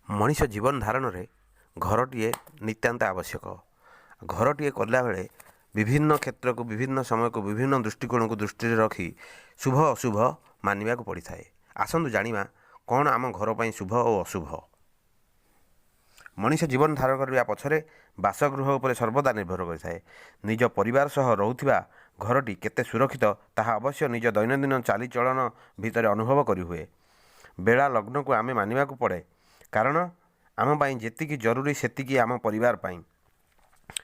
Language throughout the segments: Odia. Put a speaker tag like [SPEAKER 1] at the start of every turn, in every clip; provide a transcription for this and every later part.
[SPEAKER 1] ମଣିଷ ଜୀବନ ଧାରଣରେ ଘରଟିଏ ନିତାନ୍ତ ଆବଶ୍ୟକ। ଘରଟିଏ କଲାବେଳେ ବିଭିନ୍ନ କ୍ଷେତ୍ରକୁ, ବିଭିନ୍ନ ସମୟକୁ, ବିଭିନ୍ନ ଦୃଷ୍ଟିକୋଣକୁ ଦୃଷ୍ଟିରେ ରଖି ଶୁଭ ଅଶୁଭ ମାନିବାକୁ ପଡ଼ିଥାଏ। ଆସନ୍ତୁ ଜାଣିବା କ'ଣ ଆମ ଘର ପାଇଁ ଶୁଭ ଓ ଅଶୁଭ। ମଣିଷ ଜୀବନ ଧାରଣ କରିବା ପଛରେ ବାସଗୃହ ଉପରେ ସର୍ବଦା ନିର୍ଭର କରିଥାଏ। ନିଜ ପରିବାର ସହ ରହୁଥିବା ଘରଟି କେତେ ସୁରକ୍ଷିତ, ତାହା ଅବଶ୍ୟ ନିଜ ଦୈନନ୍ଦିନ ଚାଲିଚଳନ ଭିତରେ ଅନୁଭବ କରିହୁଏ। ବେଳା ଲଗ୍ନକୁ ଆମେ ମାନିବାକୁ ପଡ଼େ, କାରଣ ଆମ ପାଇଁ ଯେତିକି ଜରୁରୀ, ସେତିକି ଆମ ପରିବାର ପାଇଁ।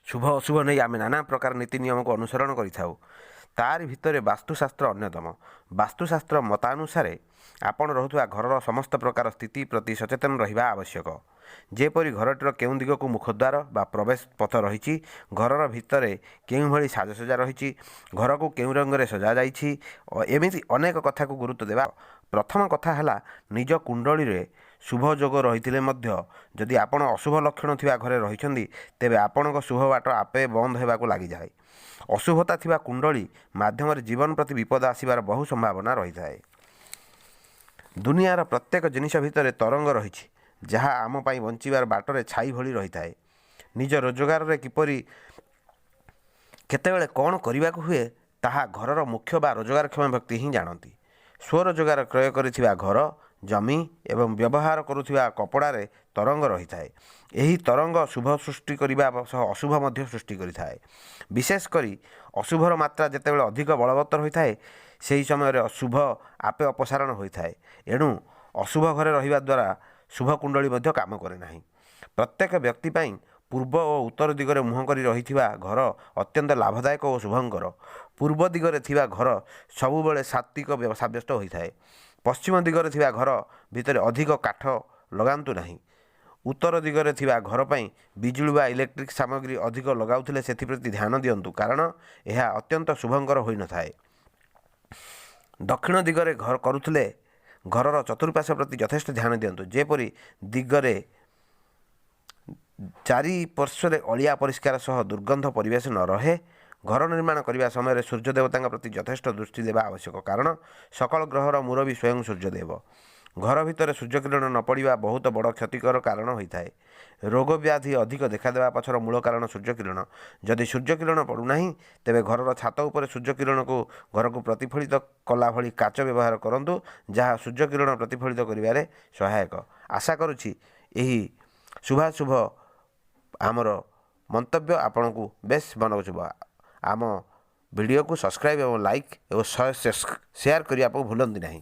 [SPEAKER 1] ଶୁଭ ଅଶୁଭ ନେଇ ଆମେ ନାନା ପ୍ରକାର ନୀତି ନିୟମକୁ ଅନୁସରଣ କରିଥାଉ। ତାରି ଭିତରେ ବାସ୍ତୁଶାସ୍ତ୍ର ଅନ୍ୟତମ। ବାସ୍ତୁଶାସ୍ତ୍ର ମତାନୁସାରେ ଆପଣ ରହୁଥିବା ଘରର ସମସ୍ତ ପ୍ରକାର ସ୍ଥିତି ପ୍ରତି ସଚେତନ ରହିବା ଆବଶ୍ୟକ। ଯେପରି ଘରଟିର କେଉଁ ଦିଗକୁ ମୁଖଦ୍ୱାର ବା ପ୍ରବେଶ ପଥ ରହିଛି, ଘରର ଭିତରେ କେଉଁଭଳି ସାଜସଜ୍ଜା ରହିଛି, ଘରକୁ କେଉଁ ରଙ୍ଗରେ ସଜାଯାଇଛି, ଏମିତି ଅନେକ କଥାକୁ ଗୁରୁତ୍ୱ ଦେବା। ପ୍ରଥମ କଥା ହେଲା, ନିଜ କୁଣ୍ଡଳୀରେ ଶୁଭ ଯୋଗ ରହିଥିଲେ ମଧ୍ୟ ଯଦି ଆପଣ ଅଶୁଭ ଲକ୍ଷଣ ଥିବା ଘରେ ରହିଛନ୍ତି, ତେବେ ଆପଣଙ୍କ ଶୁଭ ବାଟ ଆପେ ବନ୍ଦ ହେବାକୁ ଲାଗିଯାଏ। ଅଶୁଭତା ଥିବା କୁଣ୍ଡଳୀ ମାଧ୍ୟମରେ ଜୀବନ ପ୍ରତି ବିପଦ ଆସିବାର ବହୁ ସମ୍ଭାବନା ରହିଥାଏ। ଦୁନିଆର ପ୍ରତ୍ୟେକ ଜିନିଷ ଭିତରେ ତରଙ୍ଗ ରହିଛି, ଯାହା ଆମ ପାଇଁ ବଞ୍ଚିବାର ବାଟରେ ଛାଇ ଭଳି ରହିଥାଏ। ନିଜ ରୋଜଗାରରେ କିପରି କେତେବେଳେ କ'ଣ କରିବାକୁ ହୁଏ, ତାହା ଘରର ମୁଖ୍ୟ ବା ରୋଜଗାରକ୍ଷମ ବ୍ୟକ୍ତି ହିଁ ଜାଣନ୍ତି। ସ୍ୱରୋଜଗାର କ୍ରୟ କରିଥିବା ଘର, ଜମି ଏବଂ ବ୍ୟବହାର କରୁଥିବା କପଡ଼ାରେ ତରଙ୍ଗ ରହିଥାଏ। ଏହି ତରଙ୍ଗ ଶୁଭ ସୃଷ୍ଟି କରିବା ସହ ଅଶୁଭ ମଧ୍ୟ ସୃଷ୍ଟି କରିଥାଏ। ବିଶେଷ କରି ଅଶୁଭର ମାତ୍ରା ଯେତେବେଳେ ଅଧିକ ବଳବତ୍ତର ହୋଇଥାଏ, ସେହି ସମୟରେ ଶୁଭ ଆପେ ଅପସାରଣ ହୋଇଥାଏ। ଏଣୁ ଅଶୁଭ ଘରେ ରହିବା ଦ୍ୱାରା ଶୁଭ କୁଣ୍ଡଳୀ ମଧ୍ୟ କାମ କରେ ନାହିଁ। ପ୍ରତ୍ୟେକ ବ୍ୟକ୍ତି ପାଇଁ ପୂର୍ବ ଓ ଉତ୍ତର ଦିଗରେ ମୁହଁ କରି ରହିଥିବା ଘର ଅତ୍ୟନ୍ତ ଲାଭଦାୟକ ଓ ଶୁଭଙ୍କର। ପୂର୍ବ ଦିଗରେ ଥିବା ଘର ସବୁବେଳେ ସାତ୍ତ୍ୱିକ ସାବ୍ୟସ୍ତ ହୋଇଥାଏ। ପଶ୍ଚିମ ଦିଗରେ ଥିବା ଘର ଭିତରେ ଅଧିକ କାଠ ଲଗାନ୍ତୁ ନାହିଁ। ଉତ୍ତର ଦିଗରେ ଥିବା ଘର ପାଇଁ ବିଜୁଳି ବା ଇଲେକ୍ଟ୍ରିକ୍ ସାମଗ୍ରୀ ଅଧିକ ଲଗାଉଥିଲେ ସେଥିପ୍ରତି ଧ୍ୟାନ ଦିଅନ୍ତୁ, କାରଣ ଏହା ଅତ୍ୟନ୍ତ ଶୁଭଙ୍କର ହୋଇନଥାଏ। ଦକ୍ଷିଣ ଦିଗରେ ଘର କରୁଥିଲେ ଘରର ଚତୁଃପାର୍ଶ୍ୱ ପ୍ରତି ଯଥେଷ୍ଟ ଧ୍ୟାନ ଦିଅନ୍ତୁ, ଯେପରି ଦିଗରେ ଚାରିପାର୍ଶ୍ୱରେ ଅଳିଆ ପରିଷ୍କାର ସହ ଦୁର୍ଗନ୍ଧ ପରିବେଶ ନ ରହେ। ଘର ନିର୍ମାଣ କରିବା ସମୟରେ ସୂର୍ଯ୍ୟ ଦେବତାଙ୍କ ପ୍ରତି ଯଥେଷ୍ଟ ଦୃଷ୍ଟି ଦେବା ଆବଶ୍ୟକ, କାରଣ ସକଳ ଗ୍ରହର ମୁରବୀ ସ୍ୱୟଂ ସୂର୍ଯ୍ୟଦେବ। ଘର ଭିତରେ ସୂର୍ଯ୍ୟକିରଣ ନ ପଡ଼ିବା ବହୁତ ବଡ଼ କ୍ଷତିକର କାରଣ ହୋଇଥାଏ। ରୋଗ ବ୍ୟାଧି ଅଧିକ ଦେଖାଦେବା ପଛର ମୂଳ କାରଣ ସୂର୍ଯ୍ୟକିରଣ। ଯଦି ସୂର୍ଯ୍ୟକିରଣ ପଡ଼ୁନାହିଁ, ତେବେ ଘରର ଛାତ ଉପରେ ସୂର୍ଯ୍ୟକିରଣକୁ ଘରକୁ ପ୍ରତିଫଳିତ କଲା ଭଳି କାଚ ବ୍ୟବହାର କରନ୍ତୁ, ଯାହା ସୂର୍ଯ୍ୟକିରଣ ପ୍ରତିଫଳିତ କରିବାରେ ସହାୟକ। ଆଶା କରୁଛି ଏହି ଶୁଭାଶୁଭ ଆମର ମନ୍ତବ୍ୟ ଆପଣଙ୍କୁ ବେଶ ମନକୁ ଛୁଇଁବ। ଆମ ଭିଡ଼ିଓକୁ ସବସ୍କ୍ରାଇବ୍ ଏବଂ ଲାଇକ୍ ଏବଂ ସେୟାର କରିବାକୁ ଭୁଲନ୍ତି ନାହିଁ।